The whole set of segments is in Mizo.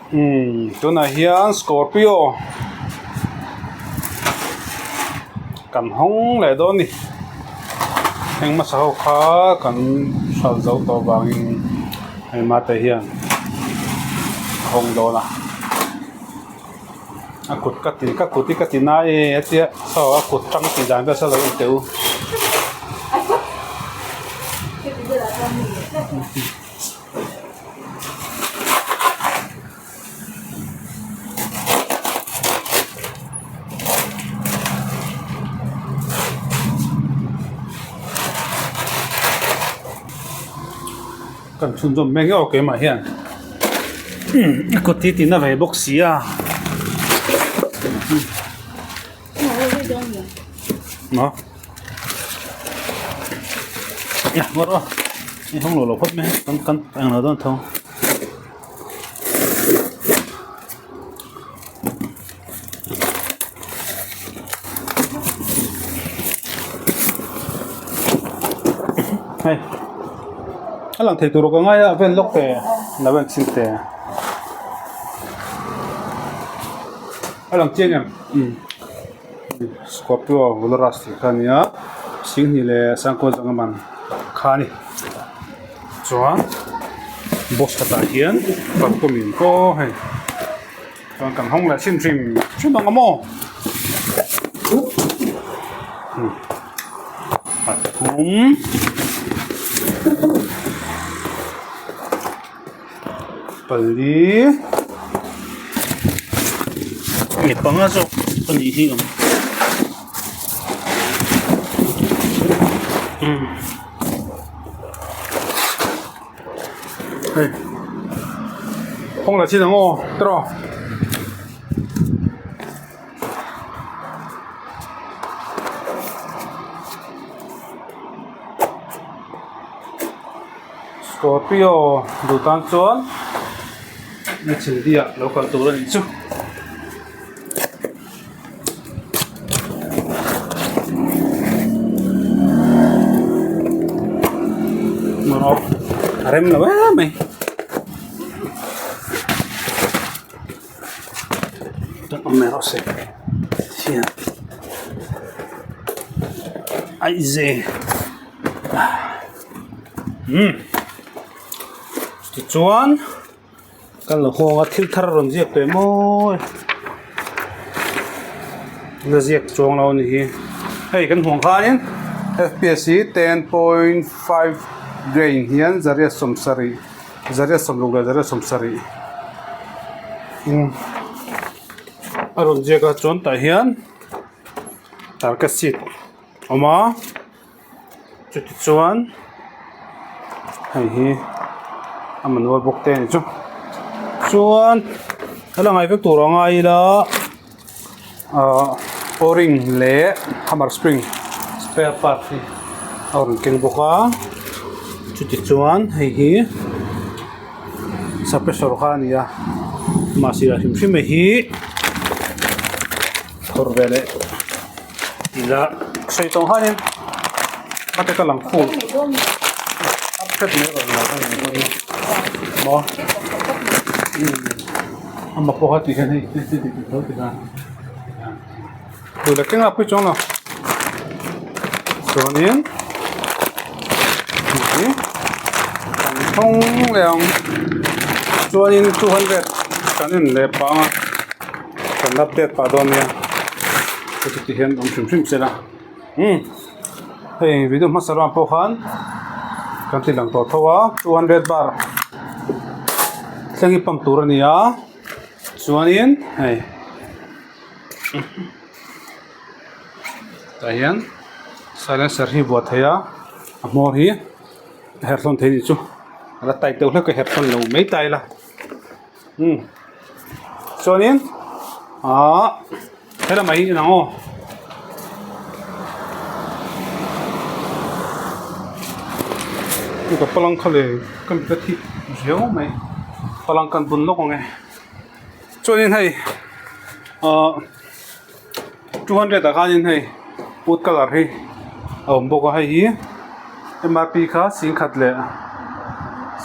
Umm tunah hian scorpio kan hawng leh dawn a ni heng hmasa ho kha kan hralh zo tawh vangin hei mate hian a hawng dawn a a kut ka ti ka kut hi ka ti na e a tia saw a kut tang tih dan vel saw lo en teh u. Kan chhunzawm mek ngeuh a keimah hian a kut hi tina ve bawk si a. Maw rawh i hawng lo lo phawt mai kan kan eng lo dawn tho. Hei a lang thei tur ka ngai a vel lawk te la vel chhin te a lang chiang em umm scorpio voloras tih kha a nia singhnih leh sangkawl zanga man kha a ni chuan box khatah hian parpumin aw hei. Chuan kan hawng leh hrim hrim hrim ang a maw pathum pali mi panga zawk a nih hi ang hei kawng la chin ang aw tiraw. Scorpio duh tan chuan a childi ah lo kal tur a nih chu. A rem lo em mai awm erawh se hian aize umm tichuan. Kan lo nghawng a thil thar a rawn ziak tawh em aw la ziak chuang lo a ni hi hei kan hmuh ang khanin fps hi 10.5 grain hian zariat sawmsarih zariat sawmruk leh zariat sawmsarih in a rawn ziak a chuan tah hian target seat a awm a. Chuti chuan hei hi a manual bawk te a ni chu chuan a la ngai vek tur a ngai ila ahh o-ring leh hammer spring spare part hi a rawn keng bawk a chuti chuan hei hi suppressor kha a ni a mahse a hrim hrim hi phawrh ve leh. Ila sawi tawng hanin a te ka lang khum a phet mai rawn lang a ni maw ama pawh kha ti hian hei ti ti ti tho ti khan duh leh keng a pui chuang lo chuanin hei hi kan thawng leh ang chuanin 200 kan en leh pang a. Kan update pah dawn nia heti ti hian awm hrim hrim se la umm hei video hmasa lamah pawh khan kan ti lang tawh tho a 200 bar thleng hi pump tur a ni a chuanin hei tah hian silencer hi vuah thei a a hmawr hi a herh hlawn thei a nih chu a la tight deuh hlek a herh hlawn lo mai ta ila. Umm chuanin ahh helamah hi inang aw ka palang kha leh ka mit a thih riau mai palang kan bun lawk ang e chuanin hei ahh 200 ah khanin hei wood colour hi a awm bawk a hei hi MRP kha singkhat leh.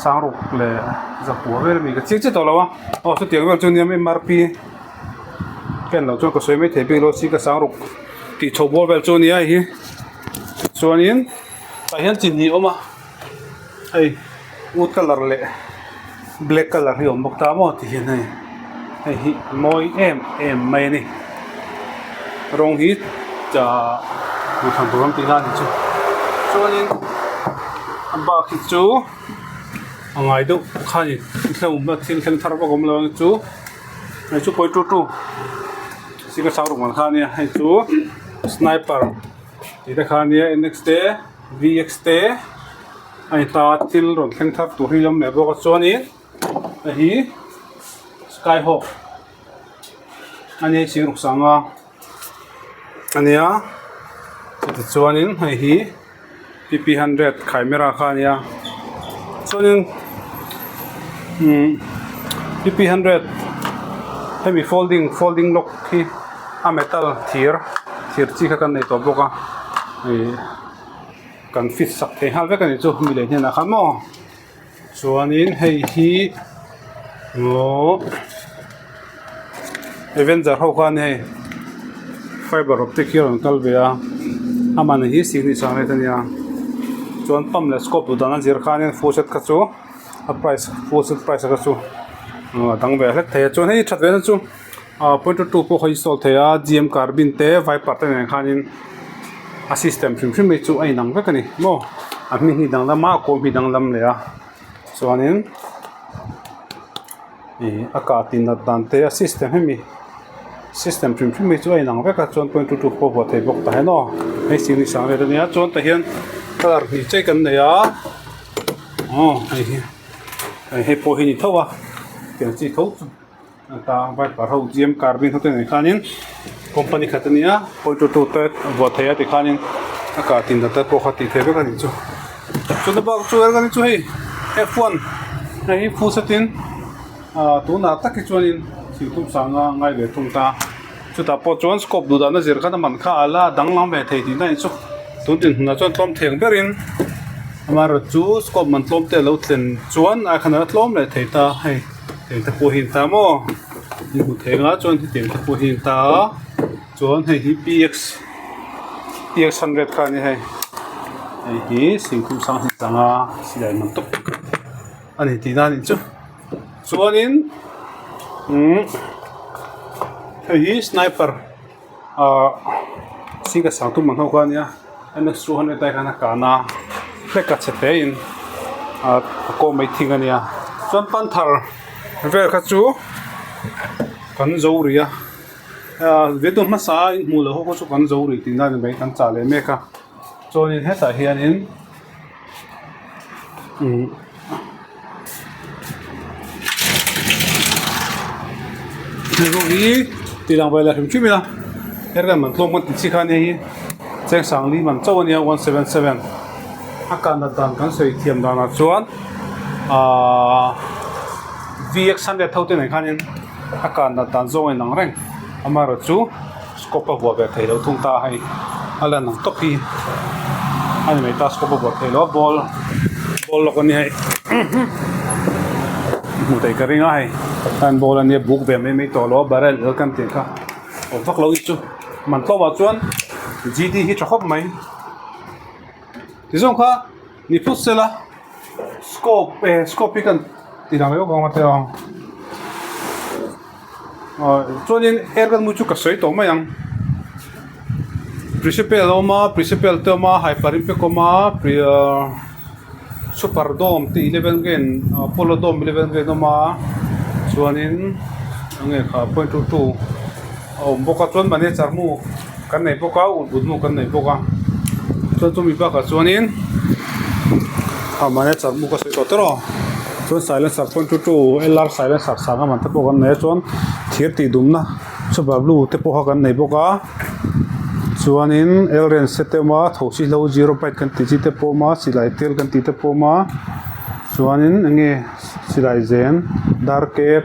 Sangruk leh zakua vel ami ka chiang chiah tawh lo a aw chutiang vel chu nia mrp ken loh chuan ka sawi mai thei bik lo si ka sangruk tih chho bawr vel chu ania hei hi chuanin tah hian chi hnih a awm a hei wood colour leh black colour hi a awm bawk ta maw ti hian hei hei hi a mawi em em mai a ni rawng hi ah duhthlan tur an tih na a ni chu chuanin a bak hi chu a ngai deuh kha a ni hlauhna thil thleng thar vak a awm lo ang chu hei chu pawi tu tu sika sang ruk man kha a nia hei chu sniper tih te kha a nia nx te vx te a ni ta thil rawn thleng thar tur hi a awm leh bawk a chuanin hei hi skyhawk a nia ching ruk sanga a nia chutichuanin hei hi pp hundred camera kha a nia chuanin umm pp hundred hemi folding folding lock hi a metal thir thir chi kha kan nei tawh bawk a ih kan fit sak thei nghal vek a ni chu mi leh hnenah khan maw. Chuanin hei hi aww Avenger ho kha a ni hei fiber optic hi a rawn kal ve a a man hi sihhnih sang ret a nia chuan pump leh scope duh dan a zir khanin full set kha chu a price full set price kha chu a dang ve hlek thei a chuan hei that ve na chu ah point two two pawh kha install thei a G M carbine te viper te nen khanin a system hrim hrim hi chu a inang vek a ni maw a hming hi danglam a a kawm hi danglam leh a chuanin ih a kah tih nat dan te a system hemi system hrim hrim hi chu a inang vek a chuan point two two pawh a vuah thei bawk ta hian aw hei sihhnih sang vel a nia chuan tah hian colour hnih chei kan nei a aw hei hi hei pawh hi a ni tho a tiang chi tho chu. Ta viper ho gm carbine ho te nen khanin company khat ania point two two te vuah thei a tikhanin a kah tin te pawh kha tih theih vek a nih chu chuna bak chu kan chu hei f one hei hi full set in ah tunah tak hi chuanin thingtum sanga ngai ve thung ta chutah pawh chuan scope duh dahna zir khan a man kha a la danglam ve thei tihna a ni chu tun dinhmunah chuan tlawm theng berin amaherawhchu chu scope man tlawm te a lo thlen chuan ai khan a la tlawm leh thei ta hei. Tiang te pawh hi an ta maw in hmu thei anga chuan hetiang te pawh hi an ta a chuan hei hi px px hundred kha a ni hei hei hi singkhum sang hi changa silai man tawp a ni tihna a nih chu chuanin umm hei hi sniper ahh singha sang tum ang ho kha a nia ms two hundred ai khan a kan a hlek a chhe hle in ahh a kaw mai thing a nia chuan panther vel kha chu kan zo rih a ahh video hmasa a in hmuh loh ho kha chu kan zo rih tihna a ni mai kan chah leh mek a chuanin hetah hianin umm. Hei pawh hi tih lang ve leh hrim hrim ila airgun man tlawm kan tih chi kha ania hi cheng sangli man chauh ania 177 a kahna dan kan sawi thiam danah chuan ahh vx hundred ho te nen khanin a kahna dan zawng a inang reng amaherawhchu scope a vuah ve thei lo thung ta a hei a lan ang tawp hi a ni mai ta scope a vuah thei lo a ball ball lawk a ni hei hmuh theih ka ring a hei an ball a nia buk ve mai mai tawh lo a barrel el kan tih kha awm vak lo hi chu man tlawmah chuan G D hi tha khawp mai tizawng kha ni phut sela scope eh scope hi kan ti dang leh vak ang a teh ang. Aw chuanin air gun chu ka sawi tawh mai ang principal a awm a principal te a awm a hyper impact a awm a super dome te eleven gain apollo dome eleven gain a awm a chuanin eng nge kha point two two a awm bawk a chuan manager mu kan nei bawk a ulhbun mu kan nei bawk a chuan chumi bakah chuanin ah manager mu ka sawi tawh tawrh aw chuan silencer point two two L R silencer sanga man te pawh kan nei a chuan thir tih dumna super blue te pawh kha kan nei bawk a chuanin L range te awm a thosi hlo zero byte kan tih chi te pawh awm a silai tel kan tih te pawh awm a chuanin eng nge silai zen dar cap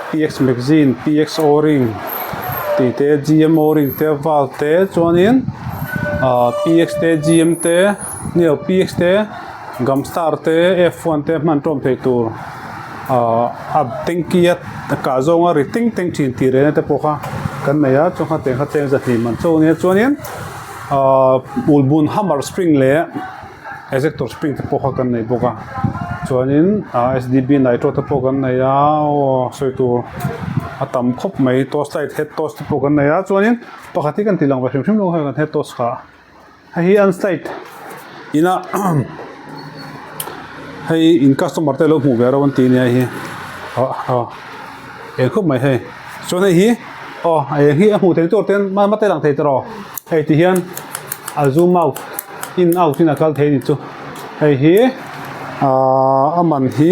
P X magazine P X O ring tih te G M O ring te valve te chuanin ahh P X te G M te ni lo P X te. Gamstar te F one te hman tawm thei tur ahh a tanky a kah zawnga ri teng teng thin tih rehna te pawh kha kan nei a chuan khatiang kha cheng zahnih man chauh a nia chuanin ahh ulhbun hammer spring leh ejector spring te pawh kha kan nei bawk a chuanin ahh S D B nitro te pawh kan nei a aw sawi tur a tam khawp mai torch light head torch te pawh kan nei a chuanin pakhat hi kan tih lang ve hrim hrim lo hei kan head torch kha. Hei hi an slide ina hei in customer te lo hmuh ve ro an tih nia hei hi ah ah eng khawp mai hei chuan hei hi aw eng hi a hmuh theih tur ten hma te lang thei tawh hei ti hian a zoom out in out in a kal thei a ni chu hei hi ahh a man hi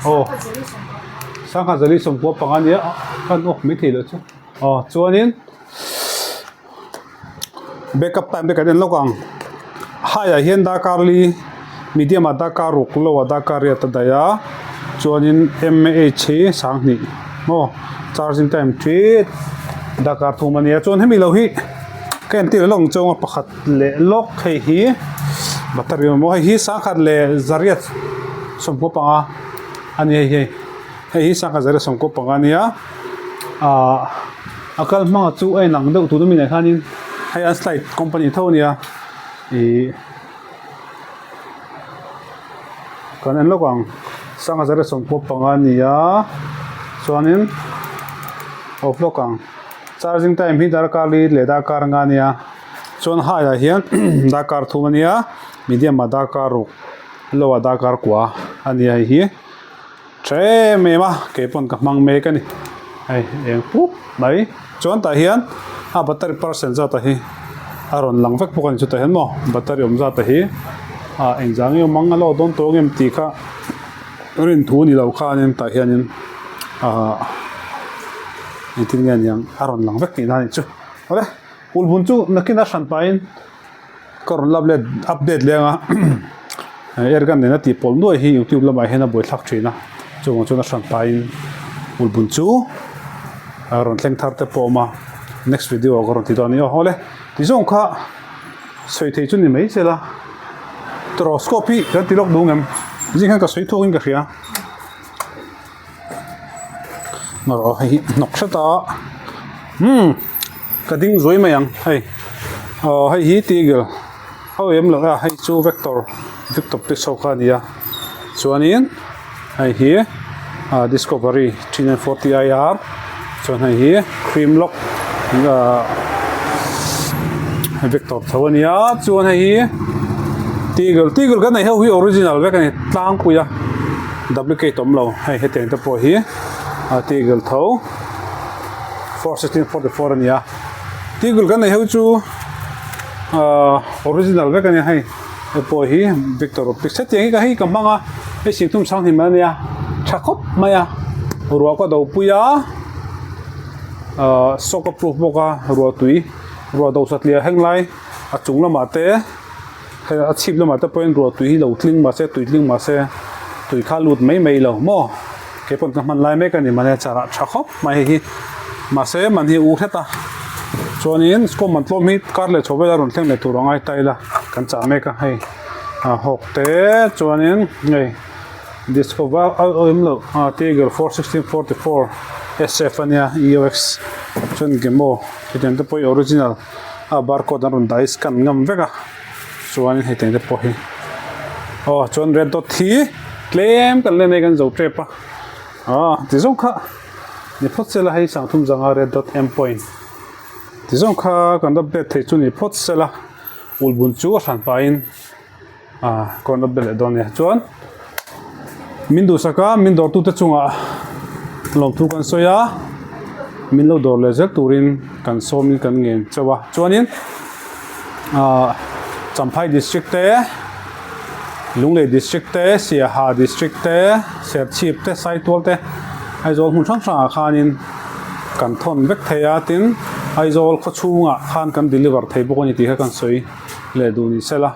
aw sangha zali sawmpua panga a nia kan off mai thei loh chu aw chuanin. Backup time te kan en lawk ang high ah hian darkar li medium ah darkar ruk low ah darkar riat a daih a chuanin mah hi sanghnih maw charging time thi darkar thum a nia chuan hemi lo hi ka entir lawk ang chuan pakhat leh lawk hei hi battery maw hei hi sangkhat leh zariat sawmkua panga a ni hei hi hei hi sangkhat zariat sawmkua panga a nia ahh. A kal hmangah chu a inang deuh tun ami nen khanin hei an slide company tho ania ihh kan en lawk ang sangha zar 95 a ni a chuanin off lawk ang charging time hi darkar li leh darkar anga ania chuan high ah hian darkar thum ania medium ah darkar ruk low ah darkar kua a ni a hei hi. Tha em em a kei pawn ka hmang mek a ni hei eng pup mai chuan tah hian a battery percent zat a hi a rawn lang vek bawk a ni chutah hian maw battery awm zat a hi ah engzah nge awm ang a lo dawn tawh ang em tih kha rin thu ni lo khanin tah hianin ah engtin nge niang a rawn lang vek tihna a ni chu awle ulhbun chu nakin a hran pahin. Ka rawn lap let update leng a airgun nena tih pawl nuai hi youtube lamah hian a buaithlak thin a chuvang chuan a hran pahin ulbun chu a rawn thleng thar te pawh a awm a next video ah ka rawn ti dawn a ni aw awle ti zawng kha sawi thei chu ni mai se la telescope hi kan ti lawk duh ngem zing hian ka sawi thuak in ka hria erawh hei hi hnawk hret a umm ka ding zuai mai ang hei aw hei hi tiger ho em lo a hei chu vector victor te saw kha a ni a chuanin hei hi ah discovery 3 9 4 T I R chuan hei hi cream lock ah vector tho a ni a chuan hei hi tiger tiger kan neih ho hi original vek a ni tlangpui a. Duplicate awm lo hei hetiang te pawh hi a tigle tho 416 44 a ni a tigle kan neih ho chu ahh original vek a nia hei hei pawh hi victor optics hetiang hi ka hei ka hmang a hei singthum sanghnih mai a nia tha khawp mai a ruah ka do pui a ahh shock a proof bawk a ruah tui ruah do satliah heng lai a chung lamah te. Hei a chhip lamah te pawhin ruah tui hi lo tling mahse tui tling mahse tui kha lut mai mai lo maw kei pawn ka hman lai mek a ni mahni a char ah tha khawp mai hei hi mahse man hi a u hret a chuanin scope man tlawm hi kar leh chho vel a rawn thleng leh tur a ngai ta ila kan chah mek a hei a hawk te chuanin hei discover a awm loh a tiger 4 16 44 SF ania E O X chuan gemo hetiang te pawh hi original. A barcode an rawn dah hi scan ngam vek a chuanin hei teng te pawh hi aw chuan red dot hi tlem kan len a kan zo tep a aw ti zawng kha ni phawt sela hei sangthum zanga red dot m point ti zawng kha kan update thei chu ni phawt sela ulhbun chu a hran pahin ah kawn update leh dawn a nia chuan min duhsak a min dawr tute chungah lawmthu kan sawi a min lo dawr leh zel turin kan sawmin kan ngen chauh a chuanin ah Champhai district te Lunglei district te Siaha district te Serchhip te Saitual te Aizawl hmun hrang hrangah khanin kan thawn vek thei a tin Aizawl khawchhungah khan kan deliver thei bawk a ni tih kha kan sawi. Leh duh ni sela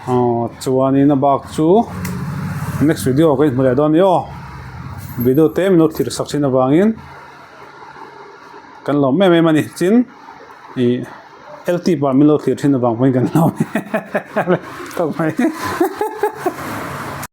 aw chuanin a bak chu next video ka inhmu leh dawn a ni aw video te min lo thlir sak thin avangin kan lawm em em a ni tin ih. LT pa min lo thlir thin avang pawhin kan hlauh a ni. Tawk mai.